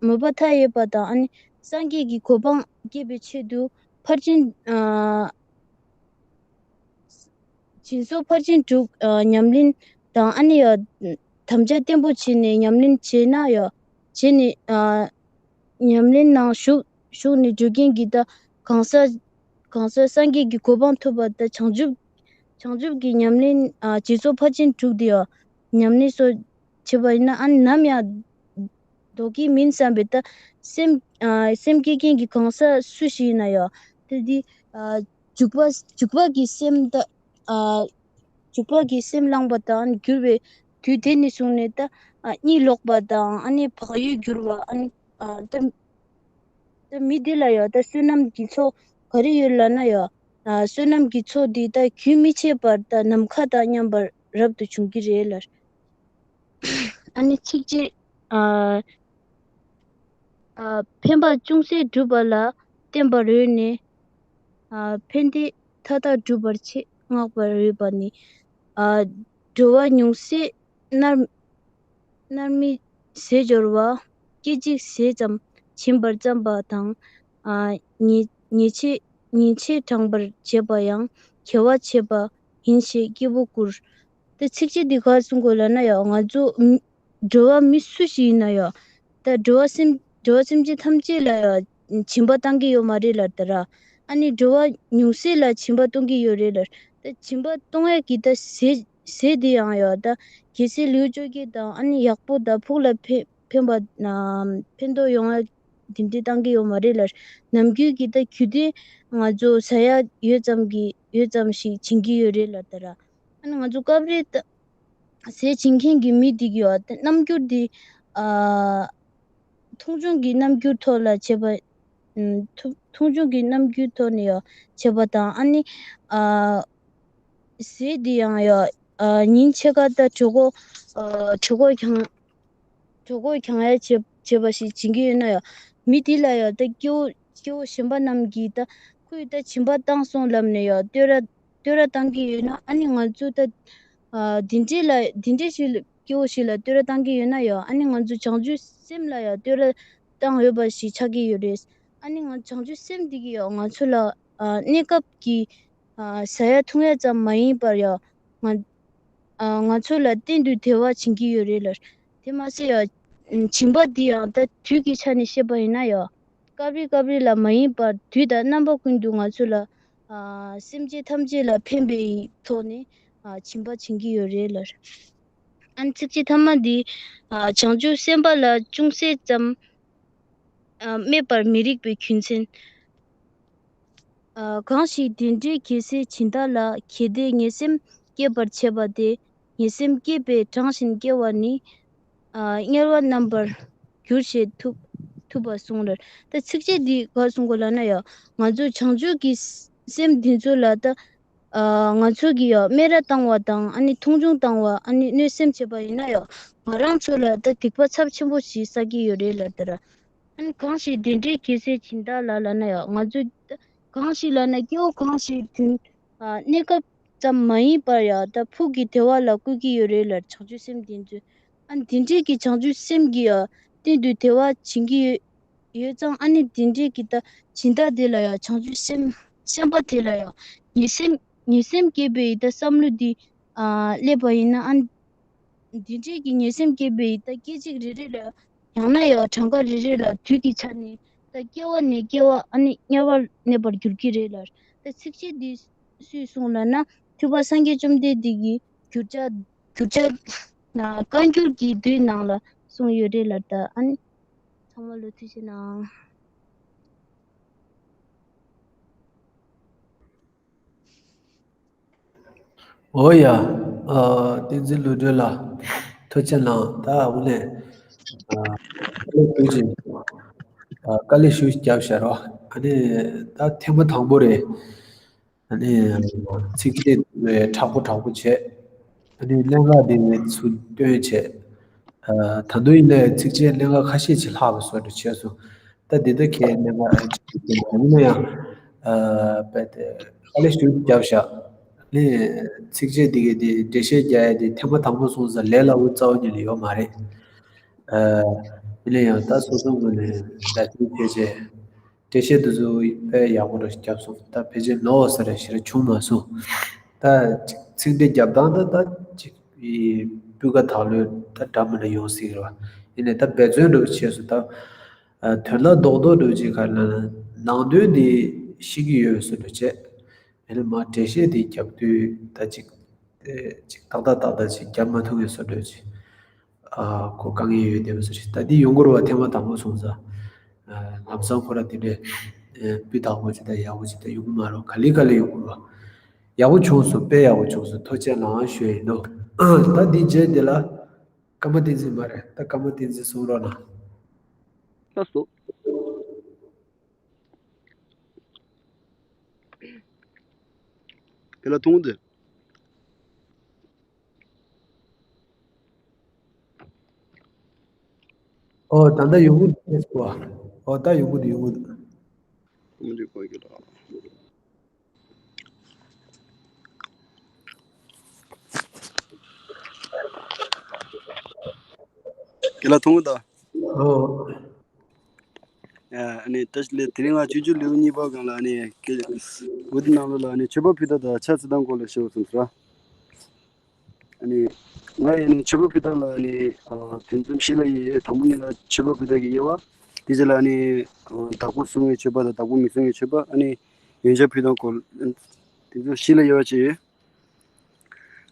མོས་པ་མཐའ་ཡས་པ་དང་། ཨ་ནི་སངས་རྒྱས་ཀྱི་གོ་འཕང་བསྐྱེད་པའི་ཆེད་དུ་ཕར་ཕྱིན། ཨ། སྦྱིན་སོགས་ཕར་ཕྱིན་དྲུག་ཨ། ཉམས་ལེན་དང་། ཨ་ནི་ཡང་དམ་བཅའ་བརྟན་པོ་བྱས་ནས་ཉམས་ལེན་བྱས་ན་ཡང་བྱས་ནས། ཨ། ཉམས་ལེན་ནང་ཞུགས་ཞུགས་ནས་འགྲོ་མཁན་གྱི་ད་གང་ཟག་གང་ཟག་སངས་རྒྱས་ཀྱི་གོ་འཕང་ཐོབ་པ་ད་བྱང་ཆུབ་བྱང་ཆུབ་ཀྱི་ཉམས་ལེན། ཨ། སྦྱིན་སོགས་ཕར་ཕྱིན་དྲུག་དེ་ཡང་ཉམས་ལེན་སོགས་བྱེད་པ་ཡིན་ན། ཨ་ནི་ནམ་ཡང་ལྡོག་གི་མིན་བསམ་པའི་ད་སེམས། ཨ། སེམས་བསྐྱེད་མཁན་གྱི་གང་ཟག་སུ་ཞིག་ཡིན་ན་ཡང་། ད་འདི། ཨ། འཇུག་པ་འཇུག་པ་གི་སེམས་ད། ཨ། འཇུག་པ་གི་སེམས་བླངས་པ་དང་གྱུར་པའི་དུས་དེ་ནས་བཟུང་ནས་ད། ཨ། གཉིད་ལོག་པ་དང་། ཨ་ནི་བག་ཡོད་འགྱུར་བ། ཨ་ནི། ཨ། ད་ད་མི་དེ་ལ་ཡང་ད་བསོད་ནམས་ཀྱི་ཚོགས་ག་རེ་ཡོད་ལབ་ན་ཡང་། ཨ། བསོད་ནམས་ཀྱི་ཚོགས་འདི་ད་རྒྱུན་མི་ཆད་པར་ད་ནམ་མཁའ་དང་མཉམ་པར་རབ་ཏུ་བྱུང་གི་རེད་ལ། ཨ་ནི་ཚིགས་བཅད། ཨ། ཨ། ཕན་པ་ཅུང་ཟད་བསྒྲུབས་པ་ལ་བརྟེན་པར་འོས་ནས། ཨ། ཕན་བདེ་མཐའ་དག་བསྒྲུབ་པར་བྱེད་བསྔགས་པར་འོས་པ་ནི། ཨ། འགྲོ་བ་ཉུང་ཟད་མནར་མནར་མེད་ཟས་སྦྱོར་བ། སྐད་ཅིག་ཟས་ཙམ་བྱིན་པར་བརྩམས་པ་དང་། ཨ། ཉེས་ཉེས་ཆད་ཉེས་ཆད་དྲངས་པར་བྱེད་པ་ཡང་དགེ་བ་བྱེད་པ་ཡིན་ཞེས་སྐྱེས་བུ་བཀུར། དེ་ཚིགས་བཅད་འདི་ག་གསུང་དགོས་ལབ་ན་ཡང་། ང་ཚོ་འགྲོ་བ་མི་སུ་ཞིག་ཡིན་ན་ཡང་། ད་འགྲོ་བ་སེམས་འགྲོ་བ་སེམས་ཅན་ཐམས་ཅད་ལ་ཡང་སྦྱིན་པ་བཏང་གི་ཡོད་མ་རེད་ལ། ད་ར། ཨ་ནི་འགྲོ་བ་ཉུང་ཟད་ལ་སྦྱིན་པ་གཏོང་གི་ཡོད་རེད་ལ། ད་སྦྱིན་པ་གཏོང་ཡ་གི་ད་ཟས་ཟས་དེ་ཡང་ཡང་ད་གལ་སྲིད་ལེའུ་བཅོ་བརྒྱད་དང་། ཨ་ནི་ཡག་པོ་ད་ཕུགས་ལ་ཕན་ཕན་པ་ན་ཕན་ཐོགས་ཡོང་ཡ་དེ་འདྲ་བཏང་གི་ཡོད་མ་རེད་ལ། ནམ་རྒྱུན་གྱི་ད་རྒྱུ་དེ་ང་ཚོ་ཟ་ཡ་ཡོད་ཙམ་གྱི་ཡོད་ཙམ་ཞིག་བྱིན་གྱི་ཡོད་རེད་ལ། ད་ར། ཨ་ནི་ང་ཚོ་སྐབས་རེ་ད་ཟས་བྱིན་མཁན་གྱི་མི་དེ་གི་ཡོད་རྣམ་འགྱུར་དེ། ཨ། མཐོང་ཆུང་གི་རྣམ་འགྱུར་ཐོག་ལ་བྱེད་པ། ཨམ། མཐོ་མཐོང་ཆུང་གི་རྣམ་འགྱུར་ཐོག་ནས་ཡང་བྱེད་པ་དང་། ཨ་ནི། ཨ། ཟས་འདི་ཡང་ཡང་། ཨ། ཉིན་ཕྱེད་ཀ་ད་གྲོད་ཁོག་ཨ། གྲོད་ཁོག་གྱང་གྲོད་ཁོག་གྱང་ཡ་བྱེད་བྱེད་པ་ཞིག་བྱེད་ཀྱི་ཡོད་ན་ཡང་། མི་དེ་ལ་ཡང་ད་སྐྱེ་བོ་ སྐྱེ་བོ་གཞན་པ་རྣམས་ཀྱིས་ད་ཁོས་ད་སྦྱིན་པ་བཏང་སོང་ལབ་ནས་ཡང་བསྟོད་ར་བསྟོད་ར་བཏང་གི་ཡོད་ན། ཨ་ནི་ང་ཚོ་ད་ཨ་འདི་འདྲས་ལ་འདི་འདྲས་ཞིག་ལ་སྐྱེ་བོ་ཞིག་ལ་བསྟོད་ར་བཏང་གི་ཡོད་ན་ཡང་། ཨ་ནི་ང་ཚོ་བྱང་ཆུབ་སེམས་ལ་ཡང་བསྟོད་ར་བཏང་ཡོད་པ་ཞིག་ཆགས་ཀྱི་ཡོད་རེད། ཨ་ནི་ང་བྱང་ཆུབ་སེམས་འདི་གིས་ཡང་ང་ཚོ་ལ་ཨ་གནས་སྐབས་ཀྱི་ཨ་ཟ་ཡ་འཐུང་ཡ་ཙམ་མ་ཡིན་པར་ཡང་ང་ཨ་ང་ཚོ་ལ་གཏན་དུ་བདེ་བ་བྱིན་གྱི་ཡོད་རེད་ལ། དེ་མ་ཟད་ཡང་སྦྱིན་པ་འདི་ཡང་ད་དུས་ཀྱི་ཆ་ནས་བཤད་པ་ཡིན་ན་ཡང་སྐབས་རེ་སྐབས་རེ་ལ་མ་ཡིན་པར་དུས་དང་རྣམ་པ་ཀུན་ཏུ་ང་ཚོ་ལ་ཨ་སེམས་ཅན་ཐམས་ཅད་ལ་ཕན་པའི་ཐོག་ནས་ཨ་སྦྱིན་པ་བྱིན་གྱི་ཡོད་རེད་ལ། ཨ་ནི་ཚིགས་བཅད་ཐ་མ་འདི་ཨ་བྱང་ཆུབ་སེམས་དཔའ་ལ་ཅུང་ཟད་ཙམ་ཨ་སྨད་པར་མི་རིགས་པའི་རྒྱུ་མཚན། ཨ་གང་ཞིག་དེ་འདྲའི་རྒྱལ་སྲས་སྦྱིན་བདག་ལ། གལ་ཏེ་ངེས་སེམས་སྐྱེད་པར་བྱེད་པ་དེ། ངེས་སེམས་བསྐྱེད་པས་དྲངས་ཤིང་བསྐྱལ་བ་ནི། ཨ་དམྱལ་བ་རྣམ་པར་འགྱུར་ཞེས་ཐུབ་ཐུབ་པ་གསུངས་ལ། ད་ཚིགས་བཅད་འདི་ག་གསུང་གོ་ལབ་ན་ཡང་ང་ཚོ་བྱང་ཆུབ་ཀྱི་སེམས་འདི་ཚོ་ལ་ད་ཨ་ང་ཚོ་གིས་ཡང་སྨད་ར་བཏང་བ་དང་། ཨ་ནི་མཐོང་ཆུང་བཏང་བ། ཨ་ནི་གནོད་སེམས་བྱེད་པ་ཡིན་ན་ཡང་ང་རང་ཚོ་ལ་ད་སྡིག་པ་ཚབས་ཆེན་པོ་ཞིག་བསགས་ཀྱི་ཡོད་རེད་ལབ་ད་ར། ཨ་ནི་གང་ཞིག་དེ་འདྲའི་རྒྱལ་སྲས་སྦྱིན་བདག་ལ་ལབ་ན་ཡང་ང་ཚོས་གང་ཞིག་ལབ་ན་སྐྱེ་བོ་གང་ཞིག་དུས་ཨ་གནས་སྐབས་ཙམ་མ་ཡིན་པར་ཡང་ད་ཕུགས་ཀྱི་བདེ་བ་ལ་བཀོད་ཀྱི་ཡོད་རེད་ལ། བྱང་ཆུབ་སེམས་དེ་ཚོས་ཨ་ནི་དེ་འདྲའི་གི་བྱང་ཆུབ་སེམས་ཀྱིས་ཡང་གཏན་དུ་བདེ་བ་བྱིན་གྱི་ཡོད་ཡོད་ཙང་། ཨ་ནི་དེ་འདྲའི་གི་ད་སྦྱིན་བདག་དེ་ལ་ཡང་། བྱང་ཆུབ་སེམས་སེམས་དཔའ་དེ་ལ་ཡང་ངེས་སེམས་ངེས་སེམས་བསྐྱེད་པའི་ད་བསམ་བློ་འདི་ཨ་སླེབས་པ་ཡིན་ན། ཨ་ནི་འདི་འདྲའི་གི་ངེས་སེམས་བསྐྱེད་པའི་ད་སྐད་ཅིག་རེ་རེ་ལ་ཡང་ན་ཡང་གྲངས་ཀ་རེ་རེ་ལ་དུས་ཀྱི་ཆ་ནས་ད་སྐྱེ་བ་ནས་སྐྱེ་བ། ཨ་ནི་དམྱལ་བར་གནས་པར་འགྱུར་གྱི་རེད་ལ། ད་ཚིགས་བཅད་འདི་སུས་གསུངས་ལབ་ན་ཐུབ་པ་སངས་རྒྱས་བཅོམ་ལྡན་འདས་ཀྱིས་འགྱུར་བྱ་འགྱུར་བྱ་ན་བཀའ་འགྱུར་གྱི་མདོའི་ནང་ལ་གསུངས་ཡོད་རེད་ལ། ད་ཨ་ནི་ཚང་མ་ལ་ཐུགས་རྗེ་གནང་། འོ་ཡ། ཨ་བསྟན་འཛིན་ལྷུན་གྲུབ་ལགས་ཐུགས་རྗེ་གནང་། ད་འོ་ནས་ཨ་དཀའ་ལས་ཞུ་ཅིག་ཨ་དཀའ་ལས་ཞུ་རྒྱབ་ཤར་བ། ཨ་ནི་ད་ཐེངས་མ་དང་པོ་རེད། ཨ་ནི་ཚིགས་བཅད་དེ་མཁྲེགས་པོ་མཁྲེགས་པོ་བྱས། ཨ་ནི་གླེང་ག་དེ་ཚུར་བཏོན་བྱས། ཨ་ད་དུང་ཡིན་ནའི་ཚིགས་བཅད་གླེང་ག་ཁ་ཤས་ཅིག་ལྷག་པ་བཟོ་འདྲ་བྱས་སོང་། ད་འདི་ལྟར་ཁས་གླེང་ག་ཨ་ཅིག་ཡིན་ན་ཡང་ཨ་དཔེ་དེ་དཀའ་ལས་ཞུ་རྒྱབ་ཤག་ཨ་ནི་ཚིགས་བཅད་འདི་གའི་དེ་འགྲེལ་བཤད་རྒྱག་ཡ་དེ་ཐེངས་མ་དང་པོ་སོང་ཙང་ལས་སླ་པོ་རྩ་བ་ཉིད་ནས་ཡོད་མ་རེད། ཨ་ཡིན་ན་ཡང་ད་སོ་སོའི་ངོས་ནས་ད་ལྟའི་ཕལ་ཆེར་འགྲེལ་བཤད་དེ་ཚོ་དཔེ་ཡག་པོ་རེ་བརྒྱབ་སོང་། ད་ཕལ་ཆེར་ནོར་བ་ས་རེ་ཞེ་དྲག་བྱུང་མ་སོང་། ད་ཅིག་ཚིག་འགྲེལ་རྒྱབ་སྟངས་ད་ད་ཅིག་སྤུས་ཀ་དག་ལོས་ད་འདྲ་མི་འདྲ་ཡོང་སྲིད་རེད་བ། ཡིན་ནའི་ད་འབད་བརྩོན་འདྲ་བོ་བྱས་སོང་། ད་ཨ་དོན་ལ་རྡོག་རྡོག་འདྲ་བོ་ཅིག་ག་ལ་ནང་དོན་འདི་ཤེས་ཀྱི་ཡོད་བཟོ་འདྲ་བྱས། ཡིན་ནའི་མར་འགྲེལ་བཤད་འདི་རྒྱབ་དུས་ད་ཅིག་ཨེ་ཅིག་ཏག་ཏག་ཏག་ཏག་ཅིག་རྒྱབ་མ་ཐུབ་ཀྱི་བཟོ་འདྲ་ཅིག་ཨ་ཁོ་དཀའ་ངལ་ཡོད་བསྡད་པ་བཟོ་ཞིག་ད་འདི་ཡོང་གི་རེད་བ། ཐེངས་མ་དང་པོ་སོང་ཙང་། ཨ་ལམ་སང་ཁོ་ར་དེ་འདྲའི་ཨེ་སྤུས་དག་པོ་ཅིག་ད་ཡག་པོ་ཅིག་ད་ཡོང་གི་མ་རེད། ག་ལེ་ག་ལེ་ཡོང་གི་རེད་བ། ཡག་པོ་བྱུང་སོང་། དཔེ་ཡག་པོ་བྱུང་སོང་། ཐུགས་རྗེ་ཆེ་ལགས་ཞུ་ཡ་ཡིན་ནོ། ད་འདི་རྗེས་འདི་ལ་ཀརྨ་བསྟན་འཛིན་མ་རེད། ད་ཀརྨ་བསྟན་འཛིན་གསུང་རོགས་གནང་། ལགས་སོ། དེ་ལ་ཐུང་དེ། ཨོ་ད་ལྟ་ཡོང་གི་འདུག་གོ། ཨོ་ད་ཡོང་གི་འདུག་ཡོང་གི་འདུག་ཐུང་དེ་གོ་གི་ལ། དེ་ལ་ཐུང་དེ། ཨོ། ཨ་ནི་ད་ལས་དེ་རིང་ང་བཅུ་བཅུ་ལེའུ་གཉིས་པ་སྒང་ལ་ཨ་ནི་ཀེ་འོ་དེ་ནང་ལོགས་ལ་ཨ་ནི་མཆོད་པ་ཕུལ་སྟངས་དང་ཕྱག་འཚལ་སྟངས་སྐོར་ལ་ཞུ་བ་སོང་ཟེར། ཨ་ནི་ང་ཡིས་ཨ་ནི་མཆོད་པ་ཕུལ་སྟངས་ལ་ཨ་ནི་ཨ་དུས་གསུམ་གཤིས་ལ་དབྱེ། དང་པོ་ཉིད་ལ་མཆོད་པ་ཕུལ་སྟངས་ཀྱི་དབྱེ་བ། དེ་རྗེས་ལ་ཨ་ནི་ཨ་བདག་པོ་བཟུང་བའི་མཆོད་པ་དང་བདག་པོ་མི་བཟུང་བའི་མཆོད་པ། ཨ་ནི་ཡོན་ཆབ་ཕུལ་སྟངས་སྐོར་དེ་ཚོ་གཤིས་ལ་དབྱེ་བ་བྱས་ཡོད།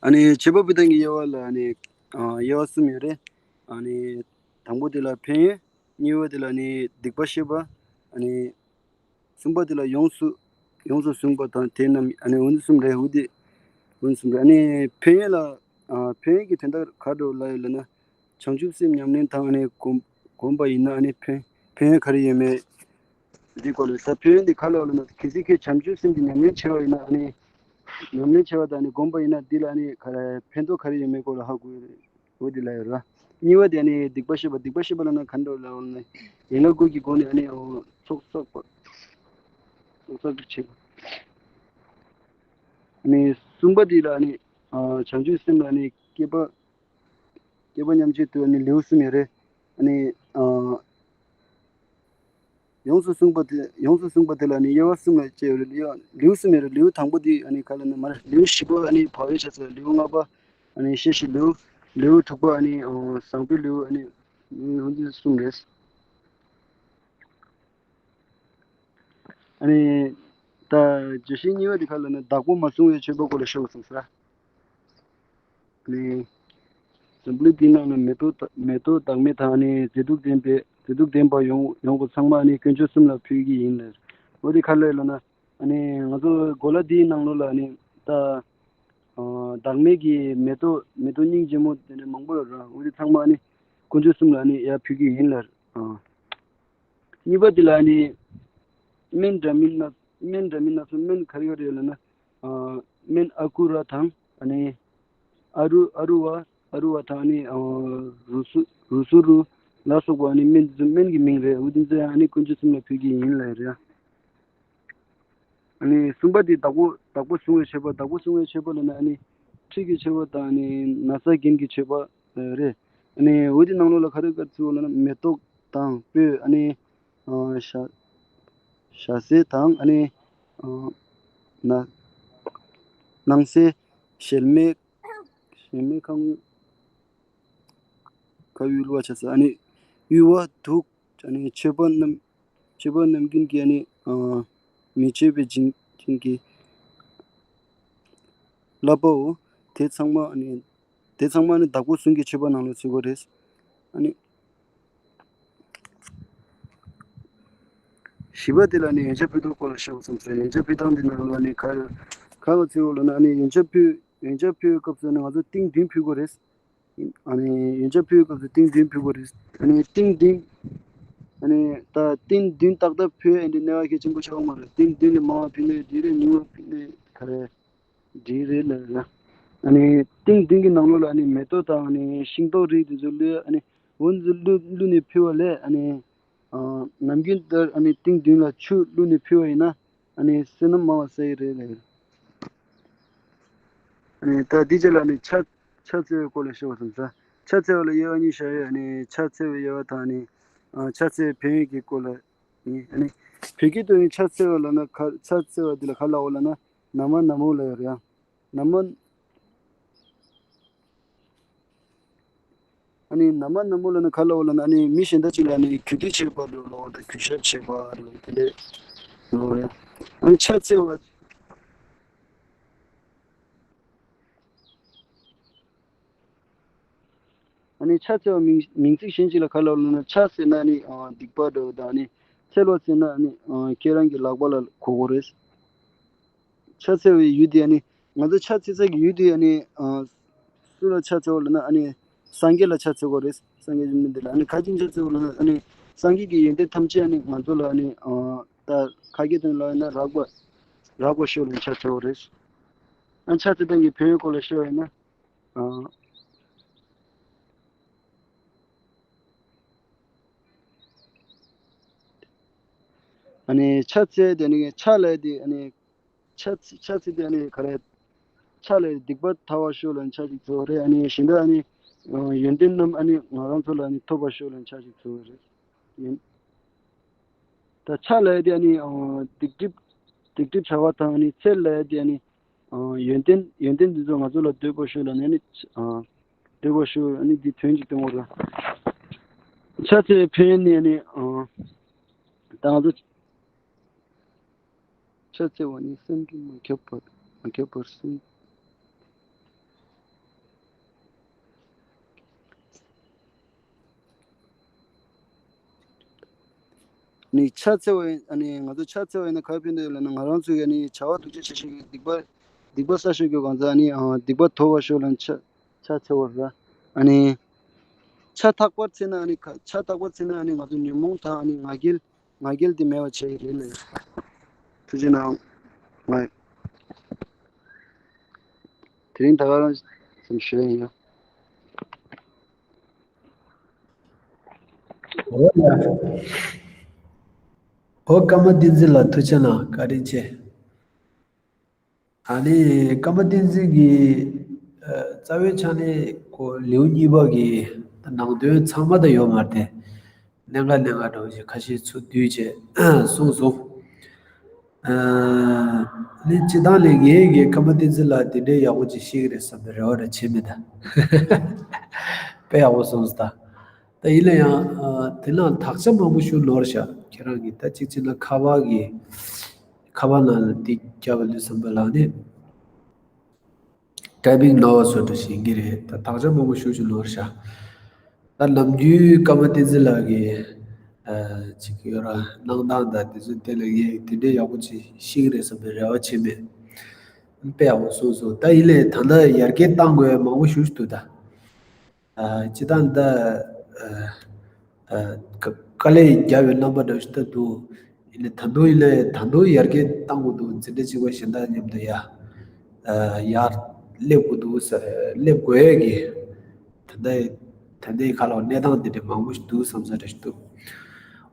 ཨ་ནི་མཆོད་པ་ཕུལ་སྟངས་ཀྱི་དབྱེ་བ་ལ་ཨ་ནི་ཨ་དབྱེ་བ་གསུམ་ཡོད་རེད། ཨ་ནི་དང་པོ་དེ་ལ་ཕན་ཡོན། གཉིས་པ་དེ་ལ་ནི་སྡིག་པ་བཤགས་པ། ཨ་ནི་གསུམ་པ་དེ་ལ་ཡོངས་སུ་ཡོངས་སུ་བཟུང་བ་དང་དེ་རྣམས། ཨ་ནི་འོ་འདི་གསུམ་རེད། འོ་འདི་འོ་འདི་གསུམ་རེད། ཨ་ནི་ཕན་ཡོན་ལ་ཨ་ཕན་ཡོན་གྱི་དོན་དག་ག་འདྲ་ལབ་ཡོད་ལབ་ན། བྱང་ཆུབ་སེམས་ཉམས་ལེན་དང་ཨ་ནི་སྒོམ་སྒོམ་པ་ཡིན་ན་ཨ་ནི་ཕན་ཕན་ཡོན་ག་རེ་ཡོད་མེད་འདི་སྐོར་ལ། ད་ཕན་ཡོན་འདི་ག་ལ་ཡོད་ལབ་ན། གལ་སྲིད་ཁྱོད་བྱང་ཆུབ་སེམས་ཀྱི་ཉམས་ལེན་བྱས་པ་ཡིན་ན། ཨ་ནི་ཉམས་ལེན་བྱས་པ་དང་ཨ་ནི་སྒོམ་པ་ཡིན་ན་འདི་ལ་ཨ་ནི་ག་རེ་ཕན་ཐོགས་ག་རེ་ཡོད་མེད་སྐོར་ལ་ཧ་གོ་ཡོད་རེད། འོ་འདི་ལ་ཡོད་ར། གཉིས་པ་དེ་ཨ་ནི་སྡིག་པ་བཤགས་པ། སྡིག་པ་བཤགས་པ་ལབ་ན་ག་འདྲ་ལབ་ཡོད་ལབ་ན། ཡན་ལག་དགུ་གི་སྒོ་ནས་ཨ་ནི་འོ་ཚོགས་གསོག་པ། ལོ་ཙཱ་བྱེད། ཨ་ནི་གསུམ་པ་འདི་ལ་ཨ་ནི་ཨ་བྱང་ཆུབ་སེམས་ལ་ཨ་ནི་བསྐལ་པ་བསྐལ་པ་མཉམ་གཅོད་དུ་ཨ་ནི་ལེའུ་གསུམ་ཡོད་རེད། ཨ་ནི་ཨ་ཡོངས་སུ་གསུངས་པ་དེ་ཡོངས་སུ་གསུངས་པ་དེ་ལ་ནི་དབྱེ་བ་གསུམ་ལ་དབྱེ་བ་ལེའུ་གསུམ་ཡོད་རེད། ལེའུ་དང་པོ་དེ་ཨ་ནི་ག་ལ་ནི་མར་ལེའུ་བཞི་པ་ཨ་ནི་བག་ཡོད་བྱ་ཚུལ། ལེའུ་ལྔ་པ་ཨ་ནི་བཤད་བཞིན། ལེའུ་ལེའུ་དྲུག་པ་ཨ་ནི་ཨ་བཟང་པོའི་ལེའུ། ཨ་ནི་ལེའུ་འདི་གསུམ་རེད། ཨ་ནི་ད་བརྗོད་གཞི་གཉིས་པ་དེ་ག་ལ་ནི་བདག་པོ་མ་བཟུང་བའི་མཆོད་པ་སྐོར་ལ་ཤོད་གསུངས་ས། ནི། འཛམ་བུ་གླིང་འདིའི་ནང་ན་མེ་ཏོག་མེ་ཏོག་བདག་མེད་དང་ནི་མཛེས་སྡུག་ལྡན་པའི་མཛེས་སྡུག་ལྡན་པ་ཡོང་ཡོང་བ་ཚང་མ་ནི་དཀོན་མཆོག་གསུམ་ལ་ཕུལ་གྱི་ཡིན་ལ། འོ་དེ་ག་ལ་ལ་ན་ནི་ང་ཚོ་གོ་ལ་འདིའི་ནང་ལོགས་ལ་ནི་ད་བདག་མེད་ཀྱི་མེ་ཏོག་མེ་ཏོག་སྙིང་རྗེ་མོ་དེ་འདྲ་མང་པོ་ཡོད་ར། འོ་དེ་ཚང་མ་ནི་དཀོན་མཆོག་གསུམ་ལ་ནི་ཡར་ཕུལ་གྱི་ཡིན་ལ། གཉིས་པ་དེ་ལ་ནི་སྨན་འདྲ་མིན་སྣ་སྨན་འདྲ་མིན་སྣ་ཚོགས། སྨན་ག་རེ་ག་རེ་ཡོད་ལབ་ན། ཨ་སྨན་ཨ་ཀུ་ར་དང་ཨ་ནི་ཨ་རུ་ཨ་རུ་བ་ཨ་རུ་བ་དང་ཨ་ནི་ཨ་རུ་སུ་རུ་སུ་རུ་ལ་སོགས་པ་ཨ་ནི་སྨན་དེ་ཚོ་སྨན་གྱི་མིང་རེད། འོ་དེ་ཚོ་ཨ་ནི་དཀོན་མཆོག་གསུམ་ལ་ཕུལ་གྱི་ཡིན་ལབ་རེད། ཨ་ནི་གསུམ་པ་དེ་བདག་པོ་བདག་པོ་བཟུང་བའི་མཆོད་པ། བདག་པོ་བཟུང་བའི་མཆོད་པ་ལབ་ན་ཨ་ནི་འཁྲིས་ཀྱི་མཆོད་པ་དང་ཨ་ནི་ན་ཚ་རྐྱེན་གྱི་མཆོད་པ་རེད། ཨ་ནི་འོ་དེ་ནང་ལོགས་ལ་ག་རེ་ག་རེ་བརྩི་བ་ལབ་ན་མེ་ཏོག་དང་སྤོས། ཨ་ནི་ཨ་ཞལ་ཞལ་ཟས་དང་ཨ་ནི་ཨ་ན་སྣང་གསལ་གཞལ་མེད་གཞལ་མེད་ཁང་ཁ་དབུལ་བ་བྱ་ས། ཨ་ནི་དབུལ་བ་དུག་ཨ་ནི་མཆོད་པ་རྣམས་མཆོད་པ་རྣམས་ཀུན་གྱི་ཨ་ནི་ཨ་མི་མཆོད་པའི་བྱིན་བྱིན་གྱིས་བརླབ་པའོ། དེ་ཚང་མ་ཨ་ནི་དེ་ཚང་མ་ནི་བདག་པོ་བཟུང་གི་མཆོད་པ་ནང་ལ་ཚུད་དགོས་རེད། ཨ་ནི་བཞི་པ་དེ་ལ་ནི་ཡོན་ཆབ་ཕུལ་སྟངས་སྐོར་ལ་བཤད་དགོས་བསམ་སོང་། ཡོན་ཆབ་ཕུལ་སྟངས་འདི་ནང་ལ་ནི་ག་ག་ལ་ཚུད་དགོས་ལབ་ན། ཨ་ནི་ཡོན་ཆབ་ཕུལ་ཡོན་ཆབ་ཕུལ་བའི་སྐབས་སུ་ནི་ང་ཚོ་ཏིང་བདུན་ཕུལ་དགོས་རེད། ཨ་ནི་ཡོན་ཆབ་ཕུལ་བའི་སྐབས་སུ་ཏིང་བདུན་ཕུལ་དགོས་རེད། ཨ་ནི་ཏིང་བདུན་ཨ་ནི་ད་ཏིང་བདུན་ཏག་ཏག་ཕུལ་ཡ་འདི་གནད་འགག་གལ་ཆེན་པོ་ཆགས་ཀྱི་མ་རེད། ཏིང་བདུན་ལས་མང་བ་ཕུལ་ནས་འདི་རེད། ཉུང་བ་ཕུལ་ནས་ག་རེ་འདི་རེད་ལབ་ན། ཨ་ནི་ཏིང་བདུན་གྱི་ནང་ལོགས་ལ་ཨ་ནི་མེ་ཏོག་དང་ཨ་ནི་ཤིང་ཏོག་རིགས་དེ་ཚོ་བླུགས། ཨ་ནི་འོ་འདི་ཚོ་བླུགས་བླུགས་ནས་ཕུལ་བ་ལས་ཨ་ནི་ཨ་ནམ་རྒྱུན་ལྟར་ཨ་ནི་ཏིང་བདུན་ལ་ཆུ་བླུགས་ནས་ཕུལ་བ་ཡིན་ན་ཨ་ནི་བསོད་ནམས་མང་བ་བསགས་ཡི་རེད་ལབ། ཨ་ནི་ད་འདི་རྗེས་ལ་ནི་ཕྱག་ཕྱག་འཚལ་བའི་སྐོར་ལ་ཤོད་པ་སོང་ཙང་། ཕྱག་འཚལ་བ་ལ་དབྱེ་བ་གཉིས་བཞག་ཡོད། ཨ་ནི་ཕྱག་འཚལ་བའི་དབྱེ་བ་དང་ནི་ཨ་ཕྱག་འཚལ་བའི་ཕན་ཡོན་གྱི་སྐོར་ལ་ཡིན། ཨ་ནི་བོད་སྐད་དུ་ནི་ཕྱག་འཚལ་བ་ལབ་ན་ག་ཕྱག་འཚལ་བ་འདི་ལ་ག་ལབ་དགོས་ལབ་ན་ན་མ་ན་མོ་ལབ་ཡོད་རེད། ཡང་ན་མ་ཨ་ནི་ན་མ་ན་མོ་ལབ་ན་ག་ལབ་དགོས་ལབ་ན། ཨ་ནི་མི་གཞན་དག་ཅིག་ལ་ནི་གུས་འདུད་བྱེད་པ་རེད་ལབ་དང་གུས་ཞབས་བྱེད་པ་རེད་དེ་འདྲ་ལབ་རེད། ཨ་ནི་ཕྱག་འཚལ་བ། ཨ་ནི་ཕྱག་འཚལ་བ་མིང་མིང་ཚིག་གཞན་ཅིག་ལ་ག་ལབ་ལབ་ན། ཕྱག་ཟེར་ན་ནི་ཨ་སྡིག་པ་འདྲ་བོ་དང་། ཨ་ནི་འཚལ་བ་ཟེར་ན་ནི་ཨ་ཁྱེད་རང་གི་ལག་པ་ལ་གོ་དགོས་རེད། ཕྱག་འཚལ་བའི་ཡུལ་དེ་ཨ་ནི་ང་ཚོ་ཕྱག་འཚལ་ས་གི་ཡུལ་དེ་ཨ་ནི་ཨ་སུ་ལ་ཕྱག་འཚལ་བ་ལབ་ན། ཨ་ནི་སངས་རྒྱས་ལ་ཕྱག་འཚལ་དགོས་རེད། སངས་རྒྱས་ཀྱི་མི་འདི་ལ། ཨ་ནི་ག་རེ་བྱས་ནས་ཕྱག་འཚལ་དགོས་ལབ་ན། ཨ་ནི་སངས་རྒྱས་ཀྱི་ཡོན་ཏན་ཐམས་ཅད་ཨ་ནི་ང་ཚོ་ལ་ཨ་ནི་ཨ་ད་ཁ་སྐད་དོན་ལ་ཡིན་ན་རག་པ་རག་པ་ཤོག་ལབ་ཕྱག་འཚལ་དགོས་རེད། ཨ་ཕྱག་འཚལ་སྟངས་ཀྱི་ཕན་ཡོན་སྐོར་ལ་ཤོད་ཡིན་ན། ཨ་ཨ་ནི་ཕྱག་འཚལ་དེ་ནི་ཕྱག་ལས་དེ་ཨ་ནི་ཕྱག་ཕྱག་འཚལ་དེ་ཨ་ནི་ག་རེ། ཕྱག་ལས་སྡིག་པ་ཐལ་བར་ཤོག་ལབ་ཕྱག་ཅིག་འཚལ་བ་རེད། ཨ་ནི་གཞན་དག་ཨ་ནི་ཡོན་ཏན་རྣམས་ཨ་ནི་ང་རང་ཚོ་ལ་ཨ་ནི་ཐོབ་པར་ཤོག་ལབ་ཕྱག་ཅིག་འཚལ་བ་རེད། ཡིན། ད་ཕྱག་ལས་དེ་ཨ་ནི་སྡིག་སྒྲིབ་སྡིག་སྒྲིབ་བྱ་བ་དང་ཨ་ནི་འཚལ་ལས་དེ་ཨ་ནི། ཡོན་ཏན་ཡོན་ཏན་འདི་ཚོ་ང་ཚོ་ལ་འདོད་པ་ཤོག་ལབ་ནས་ནི། འདོད་པ་ཤོག་ཨ་ནི་འདི་དོན་གཅིག་སྟོན་དགོས་རེད། ཕྱག་འཚལ་བའི་ཕན་ཡོན་ནི་ཨ་ནི་ད་ང་ཚོ་ཕྱག་འཚལ་བ་ནི་སེམས་ཀྱིས་མ་ཁྱབ་པར་མ་ཁྱབ་པར་སེམས། ནི་ཕྱག་འཚལ་བ་ཡིན། ཨ་ནི་ང་ཚོ་ཕྱག་འཚལ་བ་ཡིན་ན་ག་རེ་ཕན་ཐོགས་ཡོད་ལབ་ན། ང་རང་ཚོས་ཨ་ནི་བྱ་བ་སྡུག་ཅག་བྱེད་ཤེས་ཀྱི་སྡིག་པ་སྡིག་པ་བསགས་ཤེས་ཀྱི་གང་ཚ་ཨ་ནི་ཨ་སྡིག་པ་དོར་བར་ཤོག་ལབ་ཕྱག་ཕྱག་འཚལ་བ་རེད། ཨ་ནི་ཕྱག་ཐག་པར་འཚལ་ན་ཨ་ནི་ཁ་ཕྱག་ཐག་པར་འཚལ་ན་ཨ་ནི་ང་ཚོ་ཉོན་མོངས་དང་ཨ་ནི་ང་རྒྱལ་ང་རྒྱལ་དེ་མེད་པ་བྱས་ཡི་རེད་ལབ། ཐུགས་རྗེ་གནང་། ང་དེ་རིང་ད་ག་རང་སེམས་ཞུ་ཡ་ཡིན། ཨོ་ཀརྨ་བསྟན་འཛིན་ལགས་ཐུགས་རྗེ་གནང་། བཀའ་དྲིན་ཆེ། ཨ་ནི་ཀརྨ་བསྟན་འཛིན་གྱིས་ཨ་རྩ་བའི་ཆ་ནས་ཁོ་ལེའུ་གཉིས་པ་གི་ནང་དོན་ཚང་མ་ད་ཡོད་མ་རེད་དེ། གནད་འགག་གནད་འགག་འདྲ་བོ་ཞིག་ཁ་ཤས་ཚུར་བསྡུས་བྱས་གསུངས་སོང་། ཨ་ནི་སྤྱིར་བཏང་ལས་ངས་ཀྱི་ཀརྨ་བསྟན་འཛིན་ལགས་འདི་འདྲའི་ཡག་པོ་ཅིག་ཤེས་ཀྱི་རེད་བསམ་པའི་རེ་བ་རེ་བྱེད་མེད་ད། དཔེ་ཡག་པོ་གསུངས་སོང་ད། ད་ཡིན་ན་ཡང་ཨ་དེ་ནང་དག་ཆ་མང་པོ་ཞིག་ནོར་བཞག་ཁྱེད་རང་གིས་ད་གཅིག་བྱས་ན་ཁ་པར་གྱི་ཁ་པར་ནང་ལ་འདི་བརྒྱབ་པ་འདུག་བསམ་པ་ལ་ནི། ཊའི་པིང་ནོར་བ་བཟོ་འདྲ་ཞིག་ཡིན་གྱི་རེད། ད་དག་ཆ་མང་པོ་ཞེ་ཅིག་ནོར་ཤག་ད་ནམ་རྒྱུན་ཀརྨ་བསྟན་འཛིན་ལགས་ཀྱིས་ཨ་ཅིག་ཡོད་ར་གནང་སྟངས་དང་དེ་ཚོ་དེ་ལ་ངས་དེ་འདྲའི་ཡག་པོ་ཅིག་ཤེས་ཀྱི་རེད་བསམ་པའི་རེ་བ་བྱེད་མེད། དཔེ་ཡག་པོ་གསུངས་སོང་། ད་ཡིན་ནའི་ད་ལྟ་ཡར་རྒྱས་གཏང་དགོས་མང་པོ་ཞེ་ཅིག་འདུག་ད། ཨ་སྤྱིར་བཏང་ད་ཨ་ཨ་དཀའ་ལས་བརྒྱབ་པའི་རྣམ་པ་འདྲ་ཞིག་ད་འདུག་ཡིན་ནའི་ད་དུང་ཡིན་ནའི་ད་དུང་ཡར་རྒྱས་གཏང་དགོས་འདུག་འཛིན་གྲྭ་གཅིག་པ་གཞན་དག་མཉམ་དུ་ཡ་ཨ་ཡར་སླེབས་དགོས་འདུག་ཟེར་སླེབས་དགོས་ཡས་ཀྱི་ད་ལྟ་ད་ལྟའི་ཁ་ལོ་གནས་སྟངས་འདི་འདྲ་མང་པོ་ཞིག་འདུག་བསམ་ས་འདྲ་ཞིག་འདུག་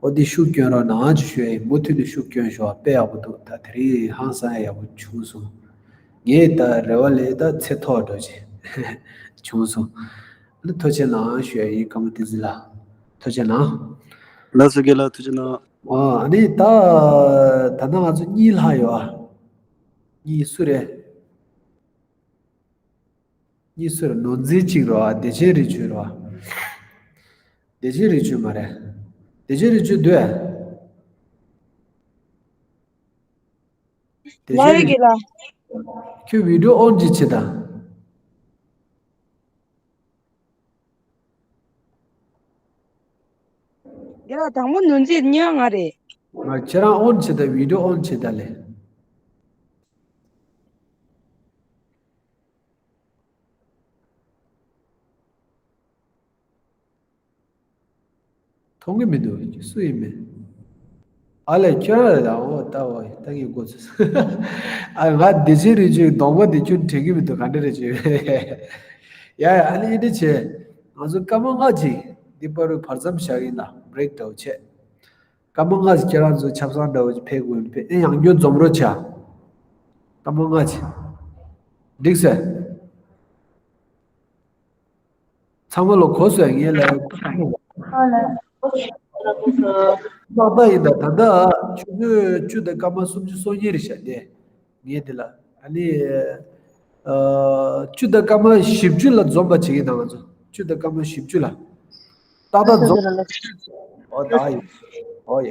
ཨོ་འདི་ཤུགས་སྐྱོན་རོགས་གནང་ཅིག་ཞུ་ཡ་ཡིན། མུ་མཐུད་ནས་ཤུགས་སྐྱོན་ཤོག་དཔེ་ཡག་པོ་འདུག་ད་དེ་རིང་ཧང་སང་ཡག་པོ་བྱུང་སོང་། ངས་ད་རེ་བ་ལས་ད་ཚད་མཐོ་འགྲོ་ཅིག་བྱུང་སོང་། ཨ་ནི་ཐུགས་རྗེ་གནང་ཞུ་ཡ་ཡིན། ཀརྨ་བསྟན་འཛིན་ལགས་ཐུགས་རྗེ་གནང་། ལགས་སོ་རྒན་ལགས་ཐུགས་རྗེ་གནང་། ཨ་ཨ་ནི་ད་ད་ལྟ་ང་ཚོ་གཉིས་ལྷག་ཡོད་ཨ། གཉིས་སུ་རེད། གཉིས་སུ་རེད། ནོར་འཛིན་གཅིག་རེད་བ། བདེ་ཆེན་རི་ཆུ་རེད་བ། བདེ་ཆེན་རི་ཆུ་མ་རེད། བདེ་ཆེན་རི་ཆུ་འདུག་ཨ། དེ་ལ་བྱས་རེད་གི་ལ། ཁྱོད་བི་ཌིའོ་ཨོན་ཅིག་བྱེད་དང་། རྒན་ལགས་དང་པོ་ནོར་འཛིན་གཉིས་པ་ང་རེད། ང་ཁྱེད་རང་ཨོན་བྱེད་དང་། བི་ཌིའོ་ཨོན་བྱེད་དང་ལེ། མཐོང་གི་མི་འདུག་སུ་ཡིན་མིན། ཨ་ལས་ཁྱོད་རང་རེད་ད། འོ་ད་འོ་ད་ངས་མགོ་ཚོས། ཨ་ང་བདེ་ཆེན་རི་ཆུའི་གདོང་པ་དེ་ཁྱོད་དྲན་གི་མི་འདུག་ག་འདྲ་རེད་ཅེས། ཡ་ཡ་ཨ་ལས་ཨེ་འདྲ་བྱས། ང་ཚོ་སྐར་མ་ལྔ་ཅིག་འདི་པར་བར་མཚམས་བཞག་ཡིན་ལ་བྷི་རེག་འདྲ་བོ་བྱས། སྐར་མ་ལྔ་ཅིག་ཁྱེད་རང་ཚོ་ཆབ་གསང་འདྲ་བོ་ཅིག་ཕེབས་དགོས་ཡོད་པས། ཨེ་ཡང་སྐྱར་འཛོམས་རོགས་བྱ། སྐར་མ་ལྔ་ཅིག་འགྲིག་ཟེར། ཚང་མ་ལོ་གོ་སོང་། ངས་ལ་ཡང་ཁོ་ཚང་མ་ལ། ཏག་ཏག་ཡིན་ད། ད་ལྟ་ཆུ་ཚོད་བཅུ་དང་སྐར་མ་སུམ་ཅུ་སོ་གཉིས་རེད་ཤག་དེ། ངས་དེ་ལ་ཨ་ནི་ཨ་བཅུ་དང་སྐར་མ་བཞི་བཅུ་ལ་འཛོམས་པ་བྱེད་ཀྱི་དང་། ང་ཚོ་བཅུ་དང་སྐར་མ་བཞི་བཅུ་ལ་ཏག་ཏག་འཛོམས། ཨོ་ད་ཡིན། ཨོ་ཡ།